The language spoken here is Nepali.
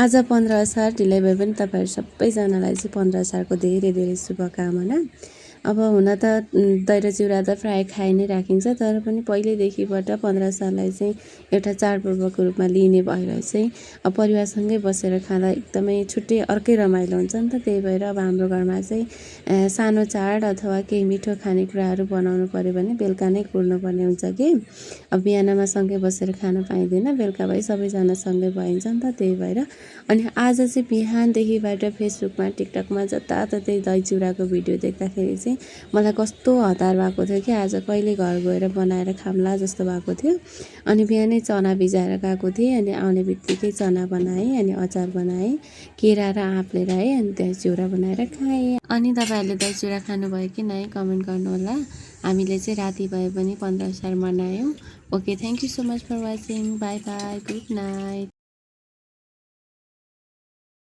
आज 15 असार ढिलै भए पनि तपाईँहरू सबैजनालाई चाहिँ 15 असारको धेरै धेरै शुभकामना। अब हुन त दही र चिउरा त प्रायः खाइ नै राखिन्छ, तर पनि पहिल्यैदेखिबाट 15 असारलाई चाहिँ एउटा चाडपर्वको रूपमा लिने भएर चाहिँ अब परिवारसँगै बसेर खाँदा एकदमै छुट्टै अर्कै रमाइलो हुन्छ नि त। त्यही भएर अब हाम्रो घरमा चाहिँ सानो चाड अथवा केही मिठो खानेकुराहरू बनाउनु पर्यो भने बेलुका नै कुर्नुपर्ने हुन्छ कि अब बिहानमा सँगै बसेर खान पाइँदैन, बेलुका भए सबैजना सँगै भइन्छ नि त। त्यही भएर अनि आज चाहिँ बिहानदेखिबाट फेसबुकमा टिकटकमा जताततै दही चिउराको भिडियो देख्दाखेरि चाहिँ मलाई कस्तो हतार भएको थियो कि आज कहिले घर गएर बनाएर खाम्ला जस्तो भएको थियो। अनि बिहानै चना भिजाएर गएको थिएँ, अनि आउने बित्तिकै चना बनाएँ, अनि अचार बनाएँ, केरा र आँप लिएर आएँ, अनि दही चिउरा बनाएर खाएँ। अनि तपाईँहरूले दही चिउरा खानुभयो कि नै कमेन्ट गर्नुहोला। हामीले चाहिँ राति भए पनि 15 असार मनायौँ। Okay, thank you so much for watching. Bye bye, good night.